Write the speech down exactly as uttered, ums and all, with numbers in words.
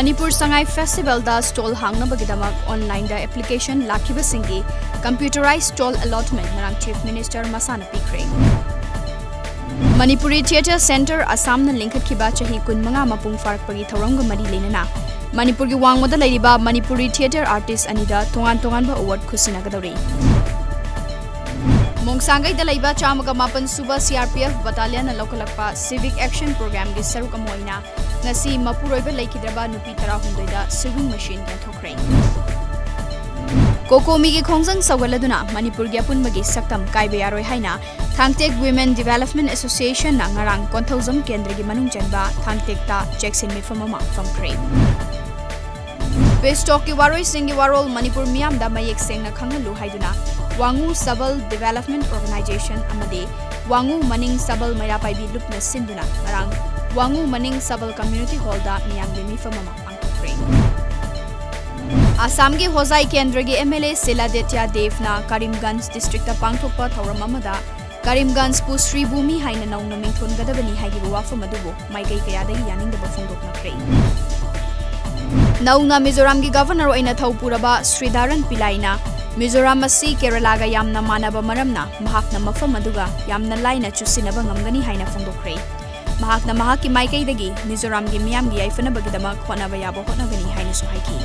Manipur Sangai ꯐꯦꯁꯇꯤꯚꯦꯜꯗ stall ꯍꯥꯡꯅꯕꯒꯤꯗꯃꯛ ꯑꯣꯟꯂꯥꯏꯟꯗ application ꯂꯥꯛꯈꯤꯕꯁꯤꯡꯒꯤ ꯀꯝꯄ꯭ꯌꯨꯇꯔꯥꯏꯖ stall ꯑꯦꯂꯣꯠꯃꯦꯟ ꯉꯔꯥꯡ chief minister ꯃꯁꯥꯅ ꯄꯤꯈ꯭ꯔꯦ꯫ ꯃꯅꯤꯄꯨꯔꯤ ꯊꯤꯌꯦꯇꯔ ꯁꯦꯟꯇꯔ ꯑꯁꯥꯝꯅ ꯂꯤꯡꯈꯠꯈꯤꯕ ꯆꯍꯤ ꯀꯨꯟꯃꯉꯥ ꯃꯄꯨꯡ ꯐꯥꯔꯛꯄꯒꯤ ꯊꯧꯔꯝꯒ ꯃꯔꯤ ꯂꯩꯅꯅ ꯃꯅꯤꯄꯨꯔꯒꯤ ꯋꯥꯡꯃꯗ ꯂꯩꯔꯤꯕ ꯃꯅꯤꯄꯨꯔꯤ ꯊꯤꯌꯦꯇꯔ ꯑꯥꯔꯇꯤꯁ ꯑꯅꯤꯗ ꯇꯣꯉꯥꯟ ꯇꯣꯉꯥꯟꯕ ꯑꯦꯋꯥꯔꯗ ꯈꯨꯠꯁꯤꯟꯅꯒꯗꯧꯔꯤ꯫ ꯃꯣꯡꯁꯥꯡꯒꯩꯗ ꯂꯩꯕ ꯆꯥꯝꯃꯒ ꯃꯥꯄꯟ ꯁꯨꯕ ꯁꯤ ꯑꯥꯔ ꯄꯤ ꯑꯦꯐ ꯕꯠꯇꯥꯂꯤꯌꯟꯅ ꯂꯧꯈꯠꯂꯛꯄ ꯁꯤꯚꯤꯛ ꯑꯦꯛꯁꯟ ꯄ꯭ꯔꯣꯒ꯭ꯔꯥꯝꯒꯤ ꯁꯔꯨꯛ ꯑꯃ ꯑꯣꯏꯅ ꯉꯁꯤ ꯃꯄꯨꯔꯣꯏꯕ ꯂꯩꯈꯤꯗ꯭ꯔꯕ ꯅꯨꯄꯤ ꯇꯔꯥꯍꯨꯝꯗꯣꯏꯗ ꯁꯤꯋꯤꯡ ꯃꯦꯁꯤꯟ ꯌꯦꯟꯊꯣꯛꯈ꯭ꯔꯦ꯫ ꯀꯣꯀꯣꯃꯤꯒꯤ ꯈꯣꯡꯖꯪ ꯁꯧꯒꯠꯂꯗꯨꯅ ꯃꯅꯤꯄꯨꯔꯒꯤ ꯑꯄꯨꯟꯕꯒꯤ ꯁꯛꯇꯝ ꯀꯥꯏꯕ ꯌꯥꯔꯣꯏ ꯍꯥꯏꯅ ꯊꯥꯡꯇꯦꯛ Women Development Associationꯅ ꯉꯔꯥꯡ ꯀꯣꯟꯊꯧꯖꯝ ꯀꯦꯟꯗ꯭ꯔꯒꯤ ꯃꯅꯨꯡ ꯆꯟꯕ ꯊꯥꯡꯇꯦꯛꯇ ꯆꯦꯛꯁꯤꯟ ꯃꯤꯐꯝ ꯑꯃ ꯐꯝꯈ꯭ꯔꯦ꯫ ꯄꯤꯁ ꯇꯣꯛꯀꯤ ꯋꯥꯔꯣꯏꯁꯤꯟꯒꯤ ꯋꯥꯔꯣꯜ ꯃꯅꯤꯄꯨꯔ ꯃꯤꯌꯥꯝꯗ ꯃꯌꯦꯛ ꯁꯦꯡꯅ ꯈꯪꯍꯜꯂꯨ ꯍꯥꯏꯗꯨꯅ ꯋꯥꯉꯨ ꯁꯕꯜ ꯗꯤꯚꯦꯂꯞꯃꯦꯟ ꯑꯣꯔꯒꯅꯥꯏꯖꯦꯁꯟ ꯑꯃꯗꯤ ꯋꯥꯉꯨ ꯃꯅꯤꯡ ꯁꯕꯜ ꯃꯩꯔꯥ ꯄꯥꯏꯕꯤ ꯂꯨꯞꯅ ꯁꯤꯟꯗꯨꯅ ꯉꯔꯥꯡ ꯋꯥꯉꯨ ꯃꯅꯤꯡ ꯁꯕꯜ ꯀꯝꯃ꯭ꯌꯨꯅꯤꯇꯤ ꯍꯣꯜꯗ ꯃꯤꯌꯥꯝꯒꯤ ꯃꯤꯐꯝ ꯑꯃ ꯄꯥꯡꯊꯣꯛꯈ꯭ꯔꯦ꯫ ꯑꯁꯥꯝꯒꯤ ꯍꯣꯖꯥꯏ ꯀꯦꯟꯗ꯭ꯔꯒꯤ M L A ꯁꯤꯂꯥꯗꯤꯇ꯭ꯌ ꯗꯦꯕꯅ Karimganj district ꯄꯥꯡꯊꯣꯛꯄ ꯊꯧꯔꯝ ꯑꯃꯗ ꯀꯔꯤꯝꯒꯟꯖꯄꯨ ꯁ꯭ꯔꯤ ꯚꯨꯃꯤ ꯍꯥꯏꯅ ꯅꯧꯅ ꯃꯤꯡꯊꯣꯟꯒꯗꯕꯅꯤ ꯍꯥꯏꯈꯤꯕ ꯋꯥꯐꯝ ꯑꯗꯨꯕꯨ ꯃꯥꯏꯀꯩ ꯀꯌꯥꯗꯒꯤ ꯌꯥꯅꯤꯡꯗꯕ ꯐꯣꯡꯗꯣꯛꯅꯈ꯭ꯔꯦ꯫ ꯅꯧꯅ ꯃꯤꯖꯣꯔꯥꯝꯒꯤ ꯒꯚꯔꯅꯔ ꯑꯣꯏꯅ ꯊꯧ ꯄꯨꯔꯕ ꯁ꯭ꯔꯤꯙꯔꯟ ꯄꯤꯂꯥꯏꯅ ꯃꯤꯖꯣꯔꯥꯝ ꯑꯁꯤ ꯀꯦꯔꯂꯥꯒ ꯌꯥꯝꯅ ꯃꯥꯟꯅꯕ ꯃꯔꯝꯅ ꯃꯍꯥꯛꯅ ꯃꯐꯝ ꯑꯗꯨꯒ ꯌꯥꯝꯅ ꯂꯥꯏꯅ ꯆꯨꯁꯤꯟꯅꯕ ꯉꯝꯒꯅꯤ ꯍꯥꯏꯅ ꯐꯣꯡꯗꯣꯛꯈ꯭ꯔꯦ꯫ ꯃꯍꯥꯛꯅ ꯃꯍꯥꯛꯀꯤ ꯃꯥꯏꯀꯩꯗꯒꯤ ꯃꯤꯖꯣꯔꯥꯝꯒꯤ ꯃꯤꯌꯥꯝꯒꯤ ꯌꯥꯏꯐꯅꯕꯒꯤꯗꯃꯛ ꯍꯣꯠꯅꯕ ꯌꯥꯕ ꯍꯣꯠꯅꯒꯅꯤ ꯍꯥꯏꯅꯁꯨ ꯍꯥꯏꯈꯤ꯫